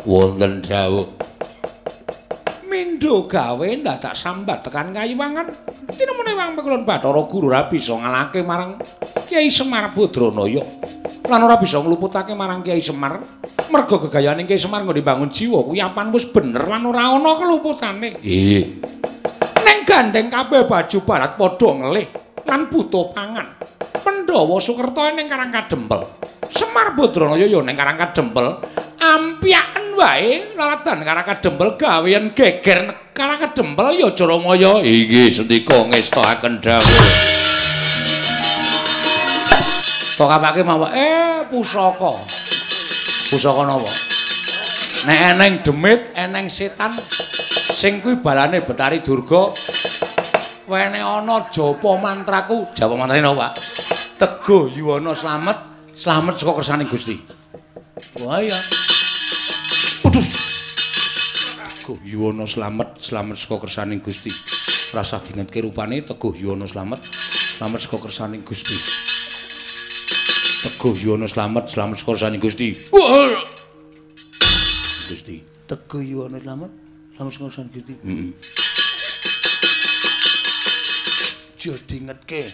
Wonten dawuh. Mindho gawe ndadak sambat tekan Kayiwangan. Tinemune wang pekulon Bathara Guru ora bisa ngalahke marang Kyai Semar Badranaya. Lan ora bisa ngluputake marang Kyai Semar. Merga gegayane Kyai Semar nggone bangun jiwa kuwi apan wis bener lan ora ana keluputane. Nggih. Ning gandeng kabeh baju barat padha ngelih lan buta pangan. Pandhawa Sukerta ning Karang Kadempel. Semar Badranaya ya ning Karang Kadempel. Ampyaken wae laladan Karang Kadempel gawean geger Karang Kadempel ya Jaramaya. Inggih sendika ngestokaken dawuh. Tok kapake mawon pusaka. Pusaka napa? Nek eneng demit, eneng setan sing kuwi balane Betari Durga. Wene ana japa mantraku, japa mantrane napa, Pak? Teguh Yuwana slamet, slamet saka kersaning Gusti. Wah iya. Waduh. Teguh Yuwana slamet, slamet saka kersaning Gusti. Rasah dingetke rupane Teguh Yuwana slamet, slamet saka kersaning Gusti. Teguh Yuwana slamet, slamet saka kersaning Gusti. Wah. Gusti. Teguh Yuwana slamet, slamet saka kersaning Gusti. Heeh. Aja dingetke.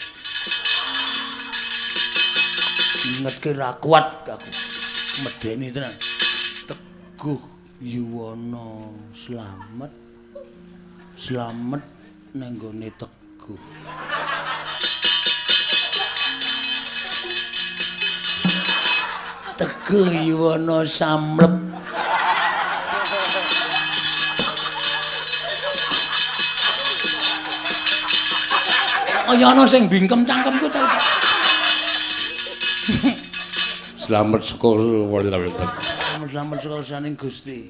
Dingetke ra kuat aku. Medeni tenan. Teguh Yuwana slamet. Slamet nang nggone Teguh. Teguh Yuwana samlep. Kaya ana sing bingkem cangkemku ta. Slamet saka slamet saka saning Gusti.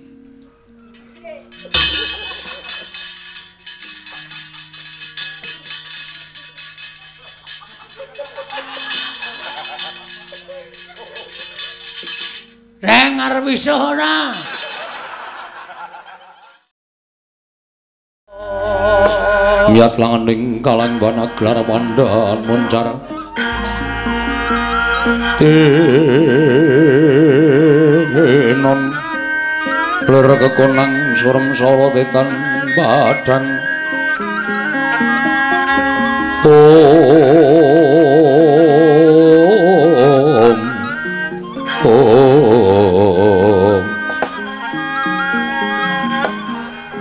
Reng arep wisuh ora? Miyat langening kalang banaglar pandhan muncar tinon lir kekonang surem sara tetan padang. Om Om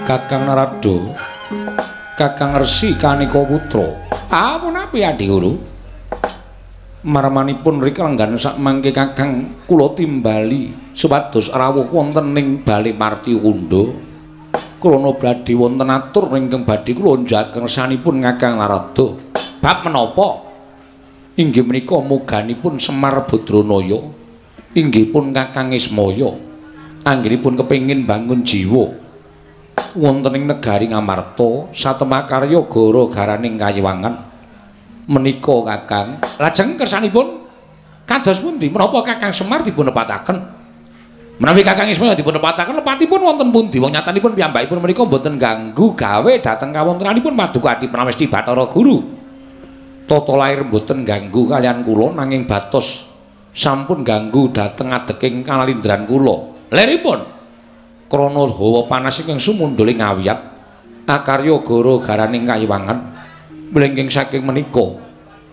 Kakang Narada, Kakang Resi Kanika Putra. Ah punapi Adi Guru? Marmanipun rika lenggan sakmangke Kakang kula timbali supados rawuh wonten ing Bale Martiwunda. Krana badhe wonten atur ingkang badhe kula njaken kersanipun Kakang Narada. Bab menapa? Inggih menika moganipun Semar Badranaya, inggih pun Kakang Ismaya. Anggenipun kepengin bangun jiwa wonten ing negari Ngamarta satemakarya gara-garaning Kayiwangan. Menika Kakang lajeng kersanipun kados pundi menapa Kakang Semar dipun lepataken? Menawi Kakang Ismaya dipun lepataken, lepatipun wonten pundi? Wong nyatanipun piyambakipun menika mboten ganggu gawe dhateng kawontenanipun Paduka Adi Pramesti Bathara Guru. Tata lair mboten ganggu kaliyan kula nanging batos sampun ganggu dhateng adeking kalindran kula. Leripun krana hawa panas ingkang sumundhul ing awiyat akarya gara-garaning Kayiwangan mlengking saking menika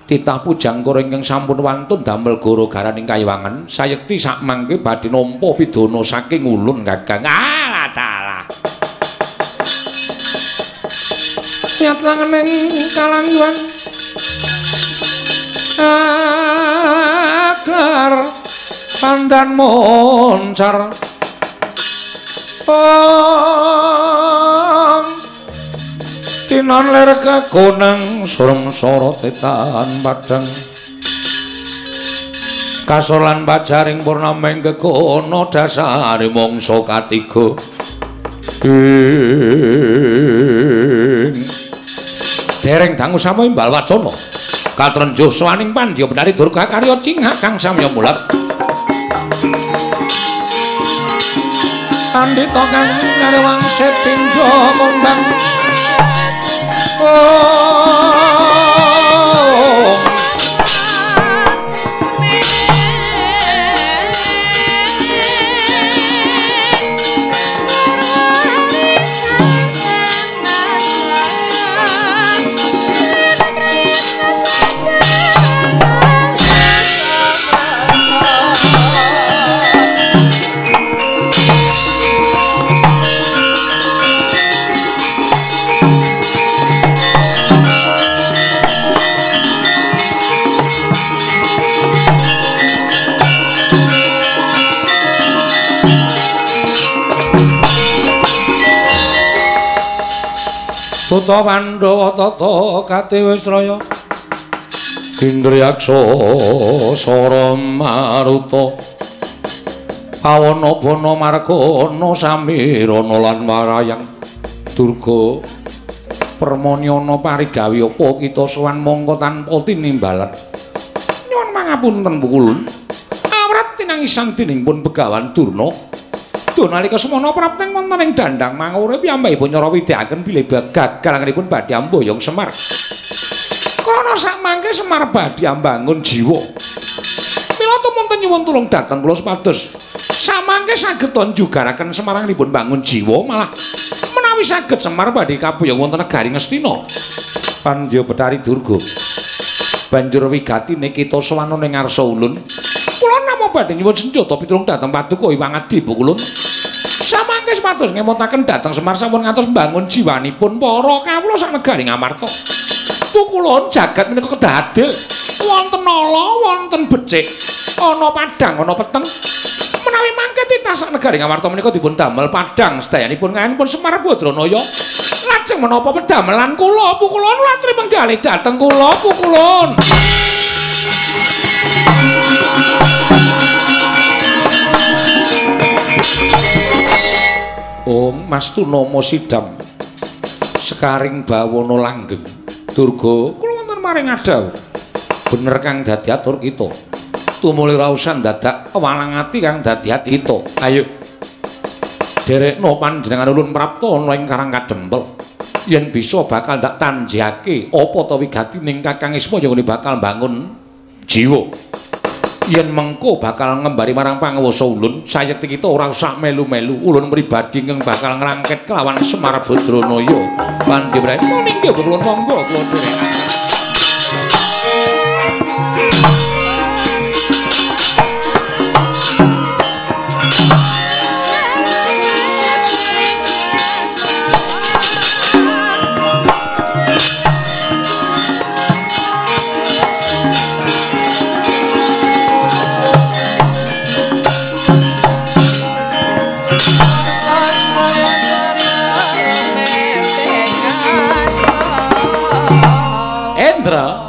titah pujangkara ingkang sampun wantun damel gara-garaning Kayiwangan sayekti sakmangke badhe nampa pidana saking ulun Kakang. Alah dalah. Nyat langening kalangyuan agar pandan moncar. Om tinon lir kekonang surem sora tetan padang kasor lan pajaring purnaming kekono dasare mangsa katiga ing dereng dangu samya imbal wacana katrenjuh sowaning pandya Betari Durga karya cingak kang samya mulab. Pandita kang ngarewang sepindha kondang. Oh. Buta Pandhawa tata katiwisraya Indriyaksa sara maruta pawana bana margana samirana lan warayang Durga permanyana parigawe apa kita sowan mongko tanpa tinimbalan. Nyuwun pangapunten Pukulun, awrat tinangisan dening pun Begawan Durna. Duh nalika semana prapten wonten ing dandang mangure piyambakipun nyara widyaken bilih gagal anggenipun badhe amboyong Semar. Krana sakmangke Semar badhe ambangun jiwa. Mila tumunten nyuwun tulung dhateng kula supados samangke saged njugaraken Semar anggenipun bangun jiwa, malah menawi saged Semar badhe kaboyong wonten negari Ngastina. Pandya Betari Durga banjur wigatine kita sowan ing ngarsa ulun. Kula namung badhe nyuwun senjata pitulung dhateng paduka Hyang Adi Pukulun. Samangke supados ngemutaken dhateng Semar sampun ngantos mbangun jiwanipun para kawula sak negari Ngamarta. Pukulun jagat menika kedah adil. Wonten ala, wonten becik, ana padhang, ana peteng. Menawi mangke titah sak negari Ngamarta menika dipun damel padhang sedayanipun kaenipun Semar Badranaya. Lajeng menapa pedamelan kula Pukulun latri penggalih dhateng kula Pukulun. Om Mastunama Sidam Sekaring bawana langgeng. Durga kula wonten maring adhawuh. Bener kang dadi atur kita. Tumuli raosan dadak walang ati kang dadi ati kita. Ayo derekno panjenengan ulun prapta ana ing Karang Kadempel. Yen bisa bakal ndak tanjake apa ta wigatining Kakang Ismaya nggone bakal mbangun jiwa. Yen mengko bakal ngembari marang panguwasa ulun, sayekti kita ora usah melu-melu. Ulun pribadi ingkang bakal ngrangket kelawan Semar Badranaya. Pandya Brai, meninggih kula monggo kula dherekaken.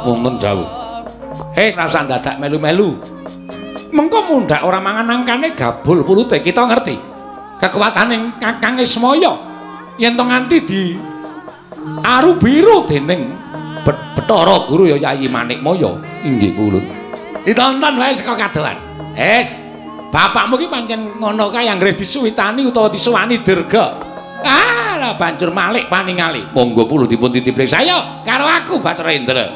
Wonten dawuh. Hei, rasah dadak melu-melu. Mengko mundhak ora mangan angkane gabul pulute, kita ngerti. Kekuatane Kakang Ismaya yen to nganti di aru biru dening Bathara Guru ya Yayi Manikmaya. Inggih kula. Ditonton wae saka kadohan. Wis, bapakmu ki pancen ngono kae anggere disuwitani utawa disuwani Durga. Ah, lah banjur malik paningali. Monggo puluh dipun titip saya karo aku Bathara Indra.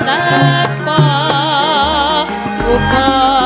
Tanpa upaya.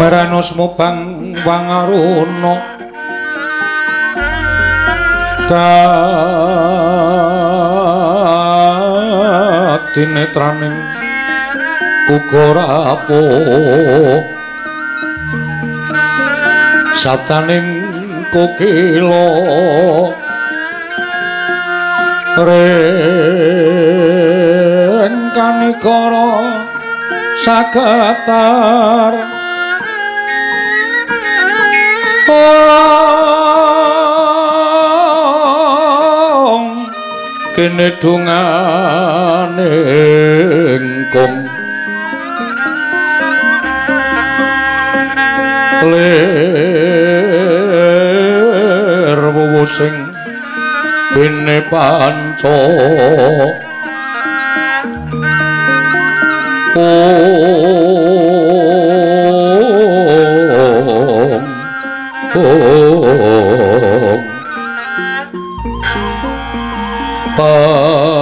Meranosmo bang wangaruna kadinetraning uga rapuh sabdaning kokila ring kanikara sagetar ong kene dungane kong lir wuwu sing bene panca ong ong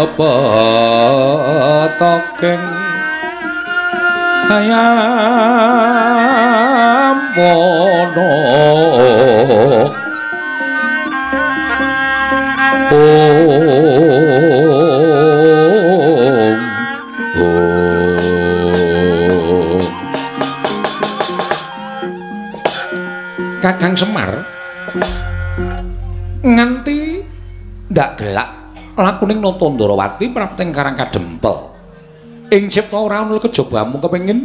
pepetokeng hayam wana ong ong. Kakang Semar nganti ndak gelak lakuning Nata Ndrawati prapteng Karang Kadempel. Ing cipta ora ana kejaba amung kepengin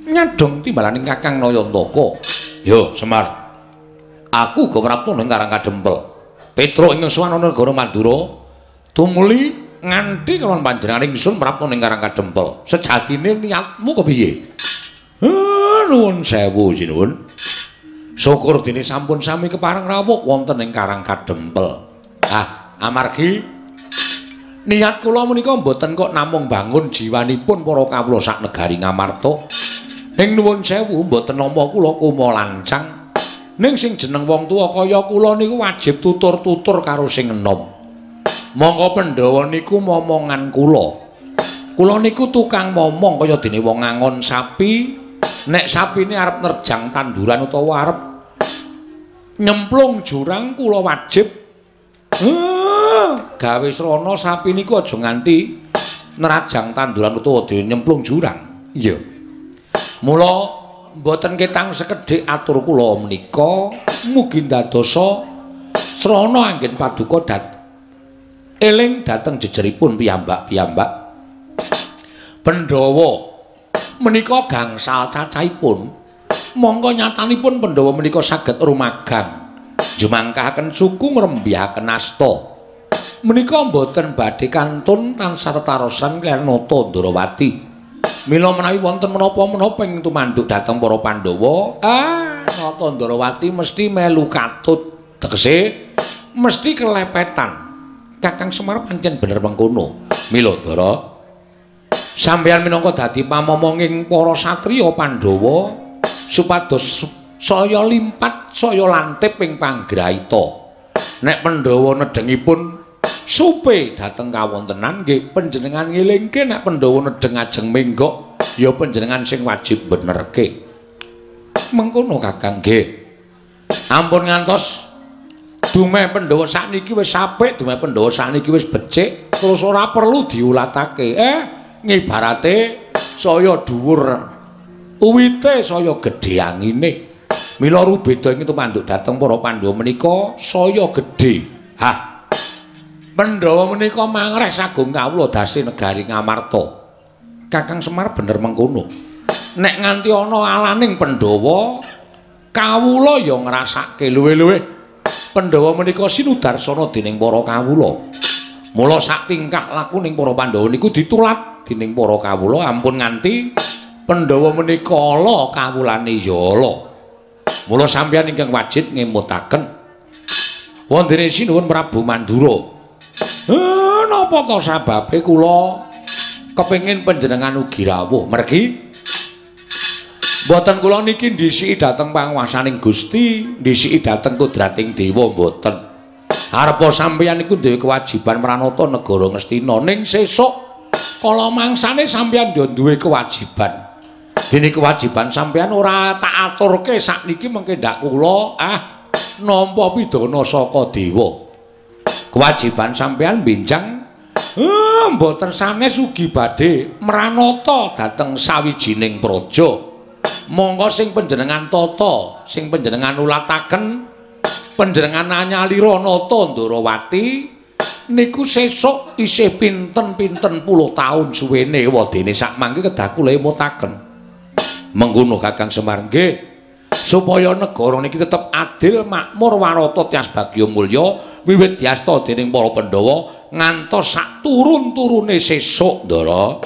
nyadhong timbalaning Kakang Nayantaka. Yo Semar, aku uga prapta ning Karang Kadempel. Petruk ing sowan ana negara Madura tumuli nganti kelawan panjenengan ingsun prapta ning Karang Kadempel. Sejatine niatmu kepiye? Nuwun sewu sinuwun. Syukur dene sampun sami kepareng rawuh wonten ing Karang Kadempel. Ah, amargi niat kula menika mboten kok namung bangun jiwanipun para kawula sak negari Ngamarta. Ning nuwun sewu mboten nampa kula kuma lancang. Ning sing jeneng wong tuwa kaya kula niku wajib tutur-tutur karo sing enom. Mongko Pandhawa niku momongan kula. Kula niku tukang momong kaya dene wong ngangon sapi. Nek sapine arep nerjang tanduran utawa arep nyemplung jurang kula wajib gawe srana sapi niku aja nganti nerajang tanduran utawa nyemplung jurang. Iya. Mula mboten ketang sekedhik atur kula menika mugi ndadosa srana anggen paduka eling dhateng jejeripun piyambak-piyambak. Pandhawa menika gangsal cacahipun, mongko nyatanipun Pandhawa menika saged rumagang jumangkahaken suku ngrembyahaken asta. Menika mboten badhe kantun tansah tetarosan kaliyan Nata Ndrawati. Mila menawi wonten menapa-menapa ing tumanduk dhateng para Pandhawa, Nata Ndrawati mesti melu katut, tegese mesti kelepetan. Kakang Semar pancen bener mengkono. Mila Ndara, sampeyan minangka dadi pamomonging para satriya Pandhawa supados saya limpat saya lantip ing panggraita. Nek Pandhawa nedhengipun supe dhateng kawontenan nggih panjenengan ngelingke, nek Pandhawa nedheng ajeng menggok ya panjenengan sing wajib benerke. Mengkono Kakang nggih. Ampun ngantos Dumeh Pandhawa sakniki wis apik, dumeh Pandhawa sakniki wis becik, terus ora perlu diulatake. Ngibarate saya dhuwur uwite, saya gedhe angine. Mila rubeda ing tumanduk dhateng para Pandhawa menika saya gedhe. Hah. Pandhawa menika mangreh sagung kawula dase negari Ngamarta. Kakang Semar bener mengkono. Nek nganti ana alaning Pandhawa, kawula ya ngrasake luwih-luwih. Pandhawa menika sinudarsana dening para kawula. Mula sak tingkah lakuning para Pandhawa niku ditulat dening para kawula, ampun nganti Pandhawa menika ala kawulane ya ala. Mula sampeyan ingkang wajib ngemutaken. Wondene sinuwun Prabu Mandura. Napa to sababe kula kepengin panjenengan ugi rawuh? Mergi mboten kula niki ndhisiki dhateng panguwasaning Gusti, ndhisiki dhateng kodrating dewa mboten. Arepa sampeyan niku duwe kewajiban mranata negara Ngastina, ning sesuk kala mangsane sampeyan yo duwe kewajiban. Dene kewajiban sampeyan ora tak aturke sakniki mengke ndak kula nampa pidana saka dewa. Kewajiban sampeyan benjang mboten sanes ugi badhe mranata dhateng sawijining praja. Monggo sing panjenengan tata, sing panjenengan ulataken, panjenengan anyalira nata Ndorowati niku sesuk isih pinten-pinten puluh taun suwene, wadene sak mangke kedah kula emutaken. Mengkono Kakang Semar nggih, supaya negara niki tetep adil, makmur, warata, tias bagya mulya wiwit diasta dening para Pandhawa ngantos sak turun-turune sesuk, Ndara.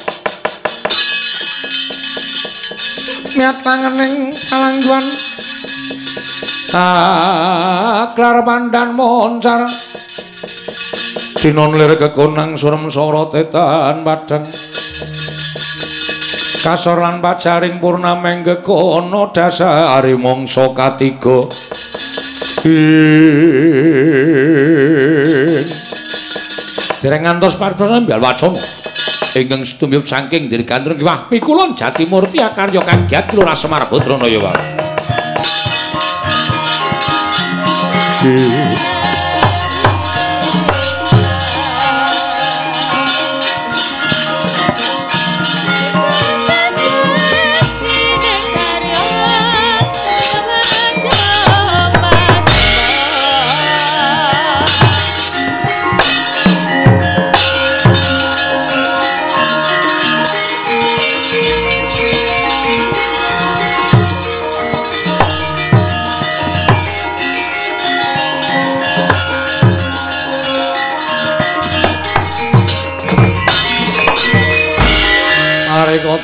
Miat tangening kalangguan aklar pandan moncar sinon lir kekonang surem sorote tan padang kasor lan pajaring purnameng gegono dasare mangsa katiga. Dereng ngantos paripurna mbal wacana ingkang setumiyup saking Dirgantara Wah Pikulon Jatimurti akarya kagiat Lurah Semar Badranaya wae.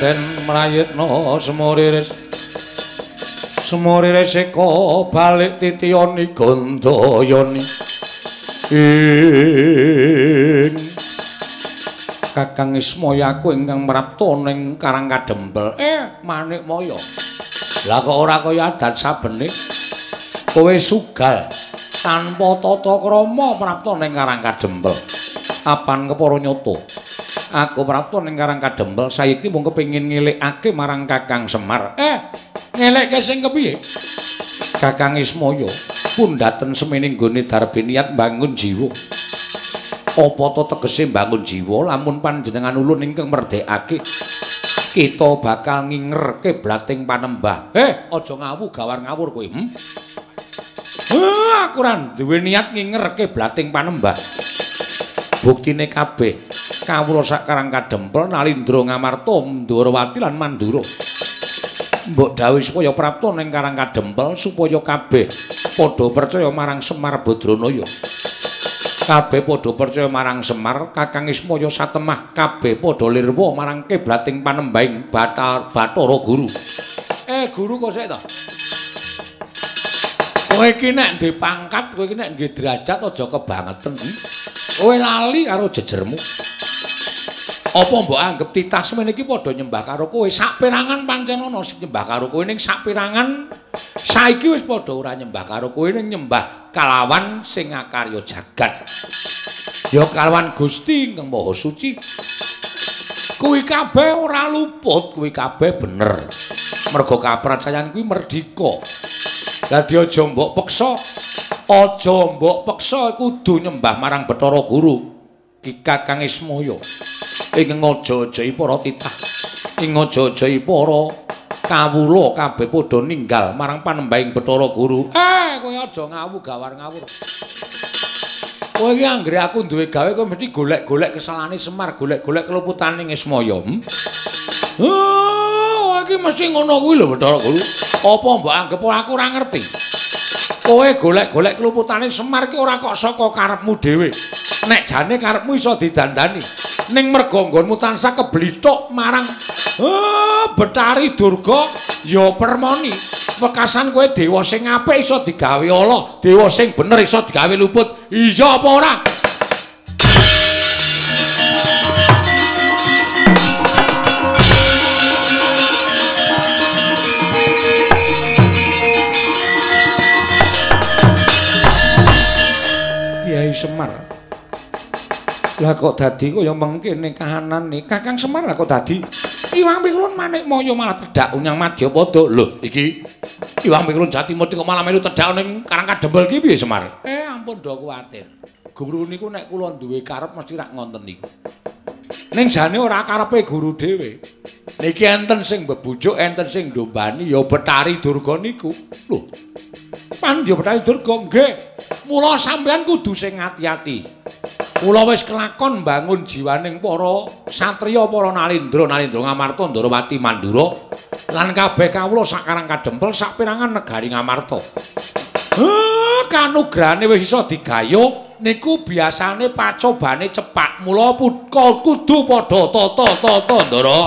Den mrayitna semuriris semuriris eka balik titiyani gandayani ing Kakang Ismaya aku ingkang mrapta ning Karang Kadempel. Manikmaya, lah kok ora kaya adat sabene kowe sugal tanpa tata krama prapta ning Karang Kadempel. Apan kepara nyata aku prapta ning Karang Kadempel saiki mung kepengin ngelekake marang Kakang Semar. Ngelekke sing kepiye? Kakang Ismaya pundhaten semene nggone darbe niat mbangun jiwa. Apa to tegese mbangun jiwa lamun panjenengan ulun ingkang merdekake kita bakal nginger kiblating panembah. Aja ngawu gawar ngawur kowe. Aku ora duwe niat nginger kiblating panembah. Buktine kabeh kawula sak Karang Kadempel Nalindra Ngamarta Ndorowati lan Mandura. Mbok dawuh supaya prapta ning Karang Kadempel supaya kabeh padha percaya marang Semar Badranaya. Kabeh padha percaya marang Semar, Kakang Ismaya satemah kabeh padha lirwa marang kiblating panembahing Bathara Guru. Guru kok sik to? Kowe iki nek ndek pangkat, kowe iki nek ndek derajat aja kebangeten. Kowe lali karo jejermu. Apa mbok anggep titah semene iki padha nyembah karo kowe? Saperangan pancen ana sing nyembah karo kowe, ning saperangan saiki wis padha ora nyembah karo kowe, ning nyembah kalawan sing ngakarya jagat. Ya kalawan Gusti ingkang Maha Suci. Kuwi kabeh ora luput, kuwi kabeh bener. Mergo kapracayan kuwi merdika. Dadi aja mbok peksa. Aja mbok peksa kudu nyembah marang Bathara Guru Ki Kakang Ismaya. Ing ngaja-ajahi para titah, ing ngaja-ajahi para kawula kabeh padha ninggal marang panembahing Bathara Guru. Kowe aja ngawu gawar ngawur. Kowe iki anggere aku duwe gawe kowe mesti golek-golek kesalahane Semar, golek-golek keluputane Ismaya. Oh, iki mesti ngono kuwi lho Bathara Guru. Apa mbok anggep aku ora ngerti? Kowe golek-golek keluputane Semar ki ora kok saka karepmu dhewe. Nek jane karepmu iso didandani. Ning merga nggonmu tansah keblithuk marang Bathari Durga ya permoni. Wekasan kowe dewa sing apik iso digawe ala, dewa sing bener iso digawe luput. Iya apa ora? Kyai Semar. Lah kok dadi kaya mengkene kahanane? Kakang Semar lah kok dadi Iwang Pikulun Manikmaya malah tedhak nyang Madyapada. Lho, iki Iwang Pikulun Jatimurti kok malah melu tedhak ning Karang Kadempel iki piye Semar? Ampun do kuwatir. Guru niku nek kula duwe karep mesti rak ngonten niku. Ning jane ora karepe guru dhewe. Niki enten sing bebujuk, enten sing ndombani ya Bathari Durga niku. Lho. Pandya Bathari Durga nggih. Mula sampeyan kudu sing ati-ati. Kula wis kelakon mbangun jiwaning para satriya, para nalendra, nalendra Ngamarta, Ndarawati Mandura lan kabeh kawula sak Karang Kadempel sak perangan negari Ngamarta. Kanugrahane wis iso digayuh niku biasane pacobane cepak. Mula kudu padha tata-tata, Ndara.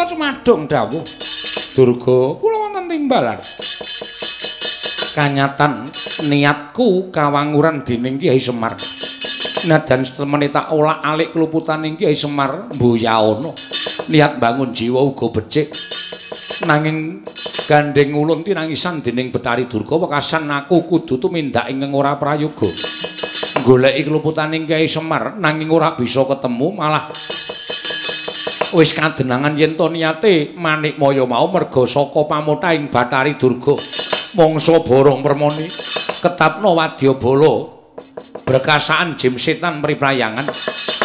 Cumadung dawuh Durga, kula wonten timbalan. Kanyatan niatku kawanguran dening Kyai Semar. Najan setemene tak olak-alik keluputaning Kyai Semar mbuyaana. Niat bangun jiwa uga becik. Nanging gandeng ulun tinangisan dening Bathari Durga wekasan aku kudu tumindak ingkang ora prayoga. Goleki keluputaning Kyai Semar nanging ora bisa ketemu, malah wis kadenangan yen to niate Manikmaya mau merga saka pamothahing Bathari Durga. Mangsa borong permoni ketapna wadyabala brekasaan jim setan priprayangan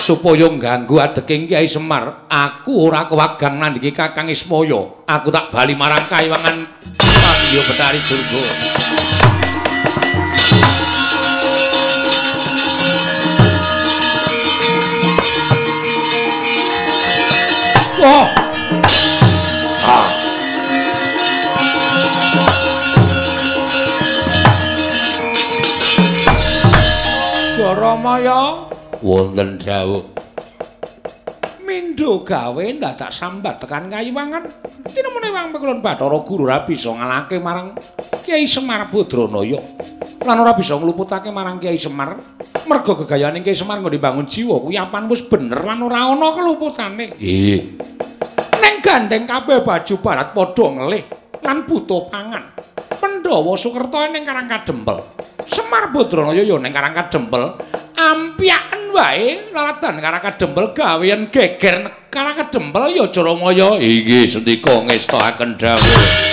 supaya ngganggu adeking Kyai Semar. Aku ora kewagang nandhingi Kakang Ismaya. Aku tak bali marang kayiwangan Pandya Bathari Durga. Oh. Ah. Jaramaya wonten dawuh. Mindho gawe ndadak sambat tekan kayiwangan. Tinemune Wang Pikulun Bathara Guru ora bisa ngalahke marang Kyai Semar Badranaya. Lan ora bisa ngluputake marang Kyai Semar. Merga gegayane Kyai Semar nggone bangun jiwa kuwi apan wis bener lan ora ana keluputane. Nggih. Ning gandeng kabeh baju barat padha ngelih lan butuh pangan. Pandhawa Sukerta ning Karang Kadempel. Semar Badranaya ya ning Karang Kadempel. Ampyaken wae laladan Karang Kadempel gawean geger Karang Kadempel ya Jaramaya. Inggih sendika ngestakaken dawuh.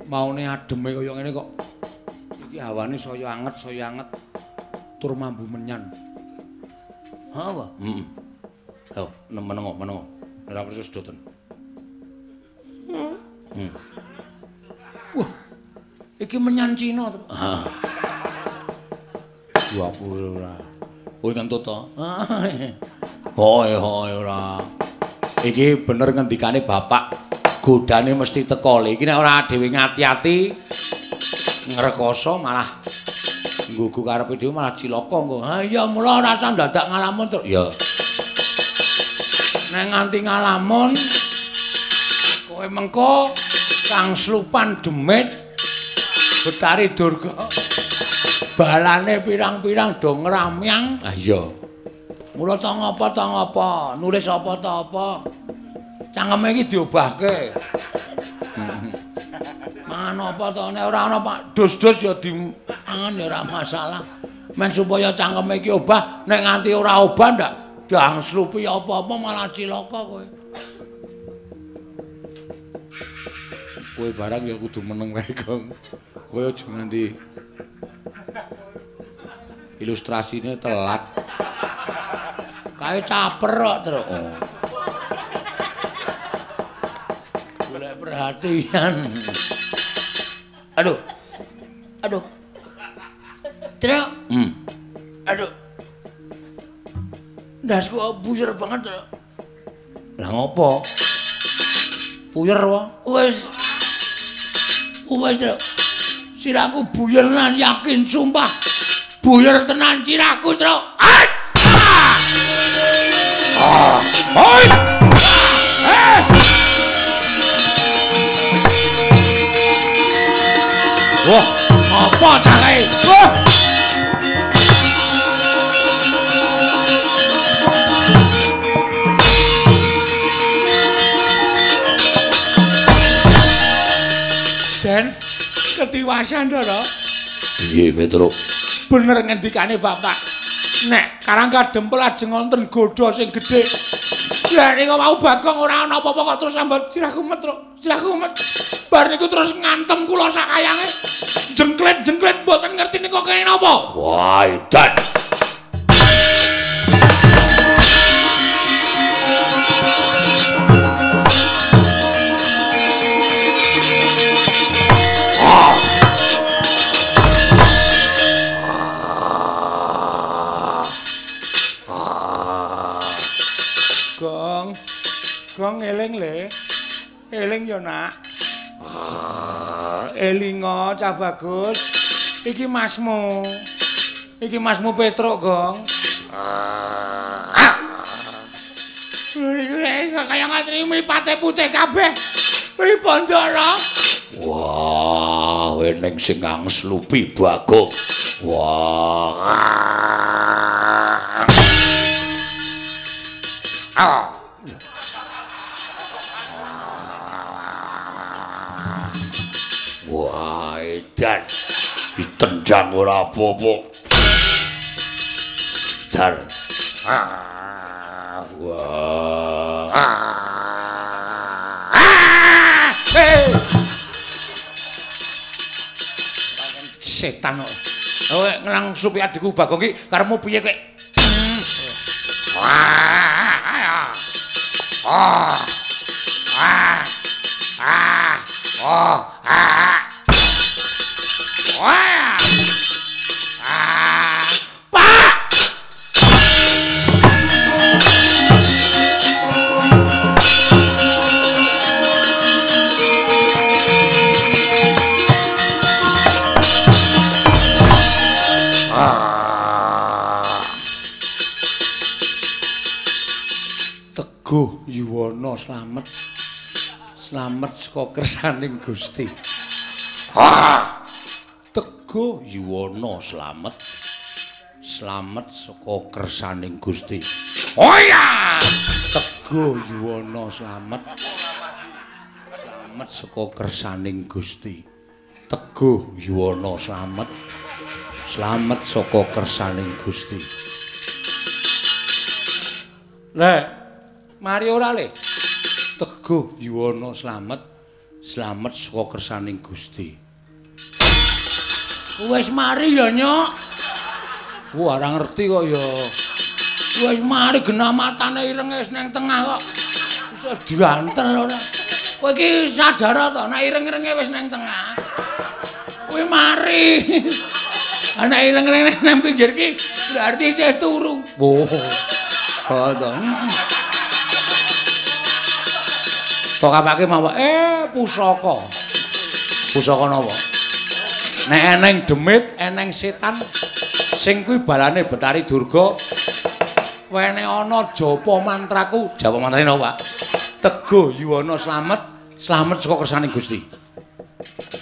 Maune ademe kaya ngene kok. Iki hawane saya anget tur mambu menyan. Ha apa? Heeh. Ayo, menengo, menengo. Ora perlu sedoten. Wah. Iki menyan Cina to. Ha. 20 ora. Kowe ngentut to? Hoi hoi ora. Iki bener ngendikane bapak, godane mesti teko. Iki nek ora dhewe ngati-ati ngrekoso malah nggugu karepe dhewe malah cilaka engko. Ha iya mula ora usah dadak ngalamun to. Ya. Nek nganti ngalamun kowe mengko kang slupan demit Betari Durga balane pirang-pirang do ngramyang. Ah iya. Mula ta ngapa, nulis apa ta apa. Cangkeme iki diobahke. Mangan apa ta nek ora ana Pak dus-dus ya dimangan ya ora masalah. Men supaya cangkeme iki obah, nek nganti ora obah ndak dang slupi apa-apa malah cilaka kowe. Kowe barang ya kudu meneng wae, Gong. Kowe aja nganti ilustrasine telat. Kae caper kok, Truk. Oh. Golek perhatian. Aduh. Aduh. Truk. Aduh. Ndasku buyer banget, Truk. Lah ngopo? Buyer wae. Wis. Wis, Truk. Sirahku buyer tenan yakin sumpah. Buyer tenan sirahku, Truk. Ah! Oi! Eh! Wah, apa cah? Wah! Den, ketiwasan to, Piye, Petruk? Bener ngendikane bapak. Nek Karang Kadempel ajeng wonten godha sing gedhe. Lah nek mau Bagong ora ana apa-apa kok terus sambat sirahku met, Truk. Sirahku met. Bar niku terus ngantem kula sakayange. Jengklet-jengklet mboten ngerti niku kene napa. Wah, edan. Gong. Gong eling le. Eling ya, Nak. Elingo cah bagus. Iki masmu. Iki masmu Petruk, Gong. Iki kaya ngatri mripate putih kabeh. Pripun, Ndara? Wah, eneng sing angslupi Bagong. Wah. Ah. Wah, edan. Ditendang ora apa-apa. Dar. Ah. Wah. Ah. Hey. Setan kok. Kowe ngelang supi adikku Bagong iki karepmu piye kowe? Ah. Ah. Ah. Ah. Oh. Ah. Wah. Ah. Pak. Ah. Teguh Yuwana slamet. Slamet saka kersaning Gusti. Ah! Teguh Yuwana slamet. Slamet saka kersaning Gusti. Oh iya! Teguh Yuwana slamet. Slamet saka kersaning Gusti. Teguh Yuwana slamet. Slamet saka kersaning Gusti. Le, mari ora le? Teguh Yuwana slamet. Slamet saka kersaning Gusti. Wis mari ya, Nyok. Wah, ora ngerti kok ya. Wis mari genah matane irenge wis nang tengah kok. Wis diantel ora. Kowe iki sadar to nek ireng-irenge wis nang tengah. Kuwi mari. Ana ireng-irenge nang pinggir iki berarti isih turu. Oh. Oh to. Tok apake mawon pusaka. Pusaka napa? Nek eneng demit, eneng setan sing kuwi balane Betari Durga. Wene ana japa mantraku, japa mantrane napa, Pak? Teguh Yuwana slamet, slamet saka kersaning Gusti.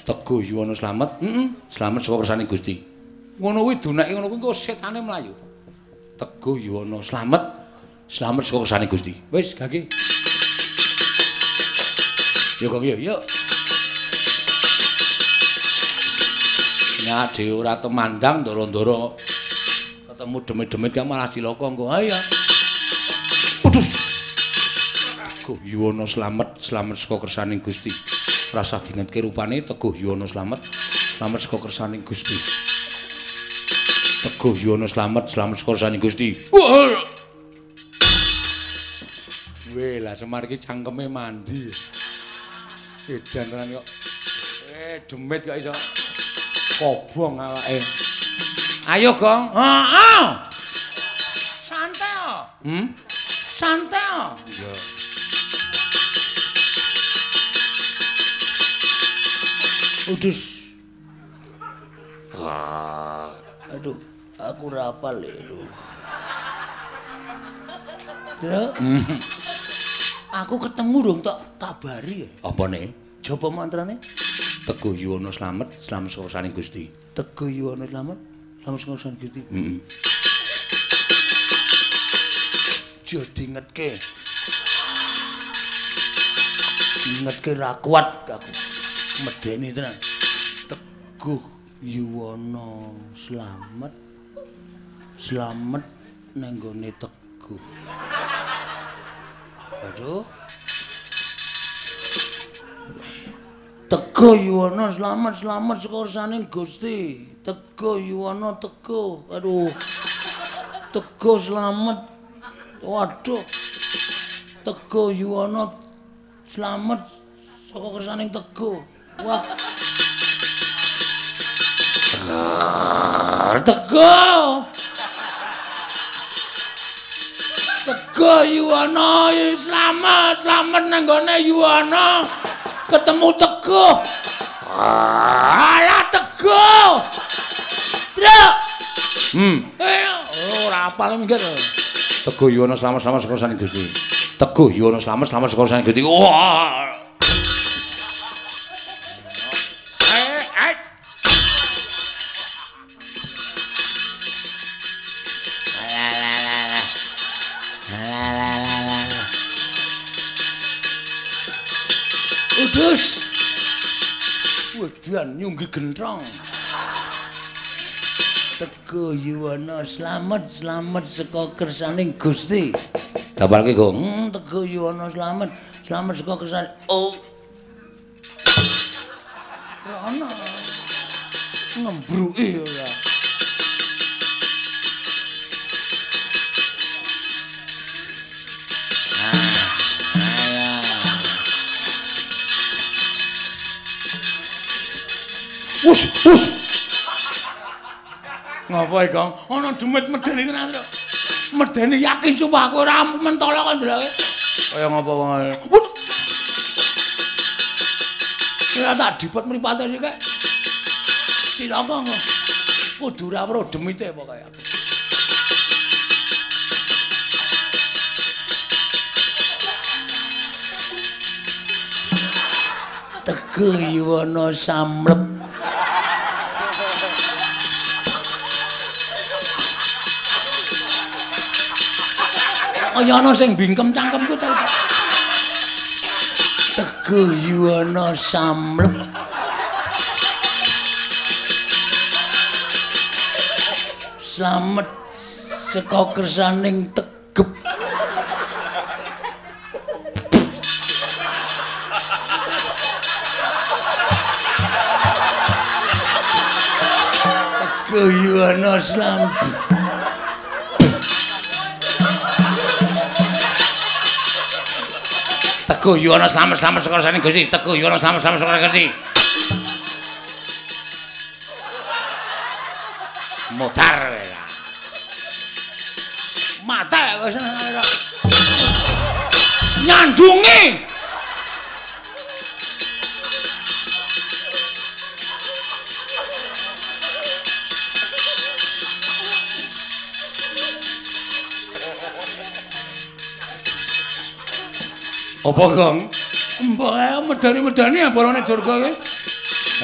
Teguh Yuwana slamet, slamet saka kersaning Gusti. Ngono kuwi duneke ngono kuwi engko setane mlayu. Teguh Yuwana slamet, slamet saka kersaning Gusti. Wis, gage. Yo kok yo, yo. Nek dhewe ora temandang ndoro-ndoro ketemu demit-demit kan malah cilaka engko. Ayo. Waduh. Teguh Yuwana slamet, slamet saka kersaning Gusti. Rasah dingetke rupane Teguh Yuwana slamet, slamet saka kersaning Gusti. Teguh Yuwana slamet, slamet saka kersaning Gusti. Weh, lah Semar iki cangkeme mandi. Edan tenan kok. Demit kok iso kobong awake. Ayo, Gong. Heeh. Santai. Santai. Iya. Udus. Aduh, aku ora hafal ya, aduh. Truk. Aku ketemu dong tak kabari ya. Apa nih? Japa mantrane? Teguh Yuwana slamet, slamet saka kersaning Gusti. Teguh Yuwana slamet, slamet saka kersaning Gusti. Heeh. Jo dingetke. Dingetke ra kuat aku. Medeni tenan. Teguh Yuwana slamet. Slamet nang nggone Teguh. Aduh. Teguh Yuwana slamet, slamet saka kersaning Gusti. Teguh Yuwana teguh. Aduh. Teguh slamet. Waduh. Teguh Yuwana slamet saka kersaning Teguh. Wah. Teguh. Teguh Yuwana slamet, slamet nang nggone Yuwana. Ketemu Teguh. Alah Teguh. Truk. Ora apal minggir. Teguh Yuwana slamet, slamet saka kersaning Gusti. Teguh Yuwana slamet, slamet saka kersaning Gusti. Wah. Udus. Wedan nyunggi gentrong. Teguh Yuwana slamet, slamet saka kersaning Gusti. Dapalke, Gong. Teguh Yuwana slamet, slamet saka kersane. Oh. Ora ana. Ngembruki ora. Wus, wus. Ngapa iki, Gong? Ana demit medeni tenan, Truk. Medeni yakin sumpah aku ora mentolo kok ndeloke. Kaya ngapa wong. Ya tak dipet mripate sik. Cilaka kok. Kudu ora weruh demite pokoke aku. Teguh Yuwana samlep. Kaya ana sing bingkem cangkemku ta. Teguh Yuwana samlep. Slamet saka kersaning Tegep. Teguh Yuwana slamet. Teguh Yuwana slamet slamet saka kersane Gusti. Teguh Yuwana slamet slamet saka Gusti. Modar kowe. Mate kowe seneng nyandungi. Apa, Gong? Mbok medani-medani ya bolone Durga iki.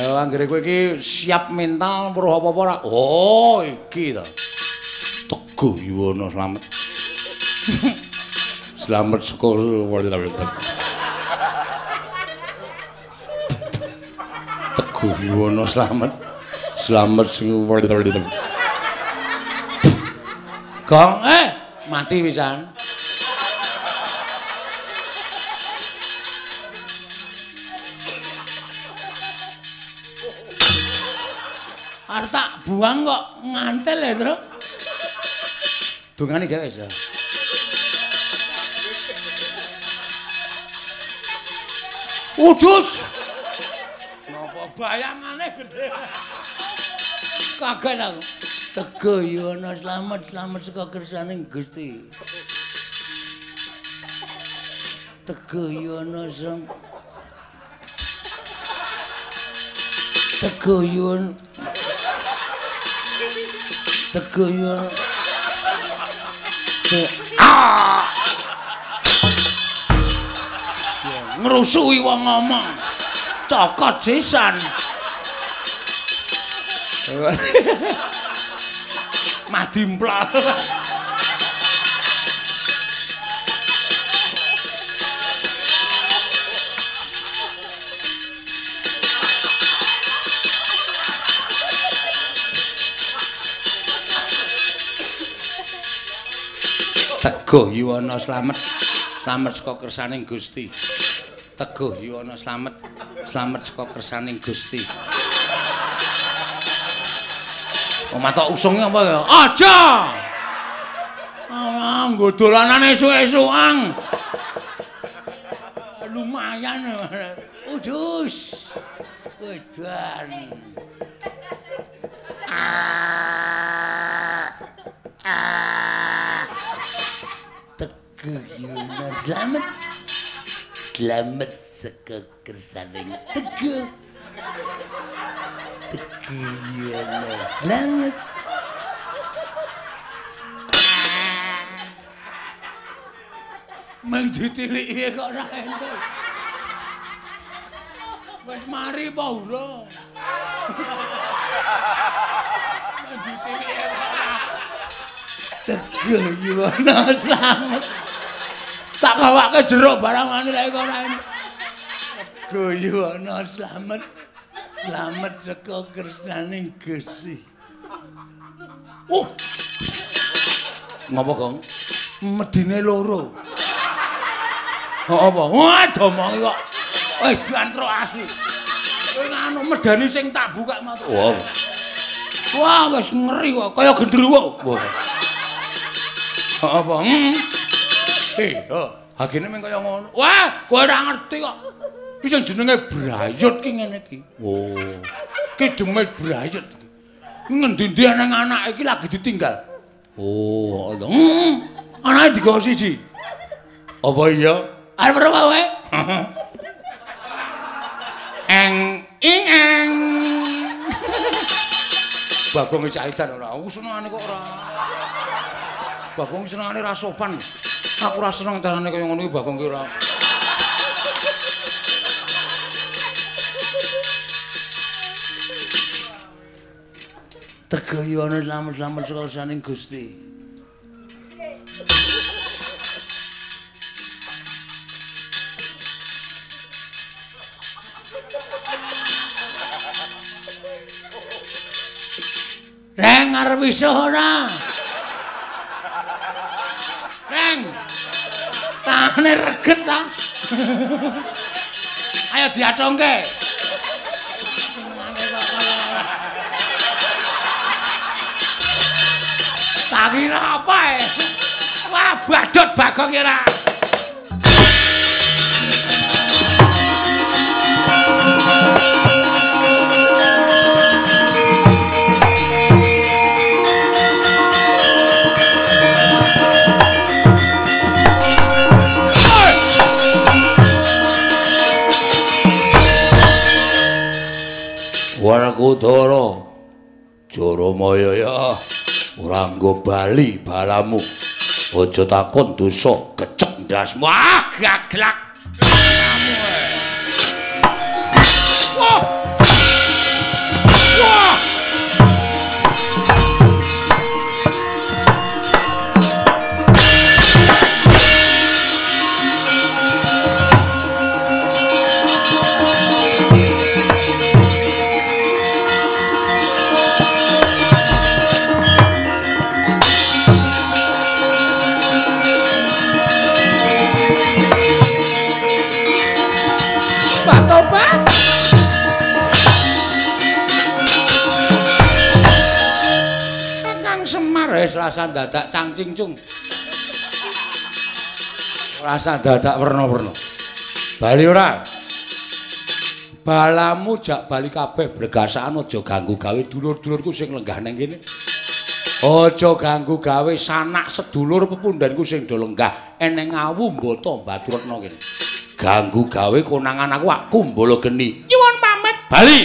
Ayo anggere kowe iki siap mental weruh apa-apa ora? Oh, iki to. Teguh Yuwana slamet. Slamet saka Teguh Yuwana slamet. Slamet sing Gong, mati pisan. Arep tak buang kok ngantel ya, Tru. Dungane gawe wis ya. Udus. Napa bayangane gedhe. Kaget aku. Teguh Yuwana slamet slamet saka kersane Gusti. Teguh Yuwana slamet. Teguh Yuwana. Teguh Yuwana. Ah! Ngrusuhi wong ngomong. Cokot sisan. Madimpla. Teguh Yuwana slamet slamet saka kersaning Gusti. Teguh Yuwana slamet slamet saka kersaning Gusti. Omah tok usunge apa ya? Aja. Ah, nggo dolanane esuk-esukan. Lumayan. Udus. Wedan. Teguh Yuwana slamet. Slamet saka kersaning Teguh. Teguh Yuwana slamet. Meng ditiliki kok ora entuk. Wis mari apa urung? Meng ditiliki kok ora. Teguh Yuwana slamet. Tak gawake jeruk barang ngene lek kok ora entuk. Teguh Yuwana slamet. Slamet saka kersaning Gusti. Ngopo, Gong? Medine loro. Apa? Wah, domongi kok. Wis diantrok asli. Kowe nganu medani sing tak buka matu. Wah. Wah, wis ngeri kok, kaya gendruwo. Wah. Apa? Hagene mung kaya ngono. Wah, kowe ora ngerti kok. Iki sing jenenge brayut ki ngene iki. Oh. Ki demit brayut iki. Ngendi-endi nang anake iki lagi ditinggal. Oh, ngono. Anake digawa siji. Apa iya? Arep weruh kowe? Eng ing eng. Bagong caitan ora. Aku senengane kok ora. Bagong senengane ra sopan. Aku ora seneng carane kaya ngono iki Bagong ki ora. Teguh Yuwana slamet slamet saka kersaning Gusti. Reng arep wisuh ora? Reng. Tangane reget ta. Ayo diatongke. Tak kira apa e? Wah, badut Bagong ora. Werkudara Jaramaya ya ora nggo bali balamu. Aja takon dosa kecek ndasmu. Ah, gaglak. Wah. Wah. Rasa dadak cangcingcung. Rasa dadak werna-werna. Bali ora? Balamu jak bali kabeh bregasaan aja ganggu gawe dulur-dulurku sing lenggah nang kene. Aja ganggu gawe sanak sedulur pepundhenku sing do lenggah eneng awu mbata Baturetna kene. Ganggu gawe konangan aku aku mbala geni. Nyuwun pamit. Bali.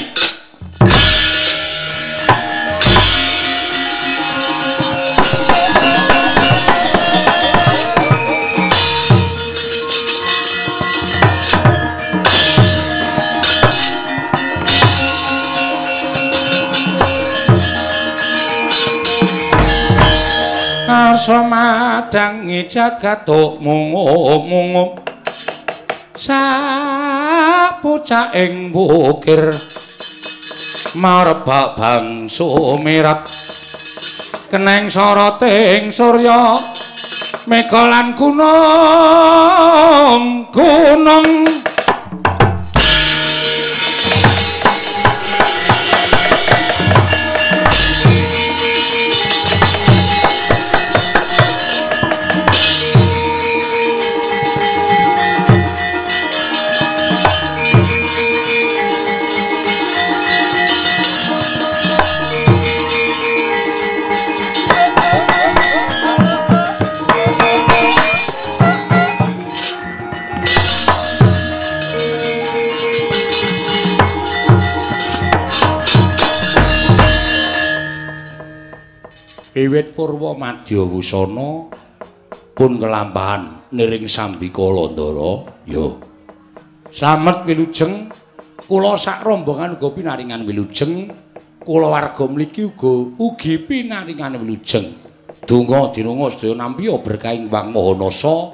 Arsa madangi jagat mungu-mungu sapucaking bukir marbak bangsu mirat keneng soroting surya mega lan gunung gunung. Wiwit purwa madya wusana pun kelampahan niring sambikala ndara. Ya. Slamet wilujeng kula sak rombongan uga pinaringan wilujeng, kula warga mliki uga ugi pinaringan wilujeng. Donga dinonga sedaya nampi berkahing Wang Maha Nasa.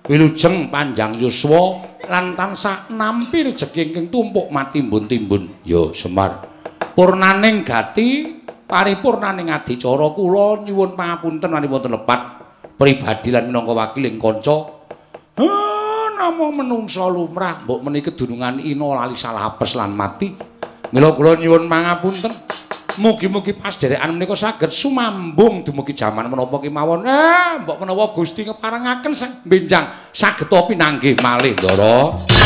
Wilujeng panjang yuswa lan tansah nampi rejeki ingkang tumpuk matimbun-timbun. Ya, Semar. Purnaning gati paripurnaning adicara kula nyuwun pangapunten menawi wonten lepat pribadi lan minangka wakiling kanca. Namung menungsa lumrah mbok menika kedunungan ina lali salah apes lan mati. Mila kula nyuwun pangapunten. Mugi-mugi pasdherekan menika saged sumambung dumugi jaman menapa kemawon. Mbok menawa Gusti ngeparengaken benjang saged pinanggih malih, Ndara.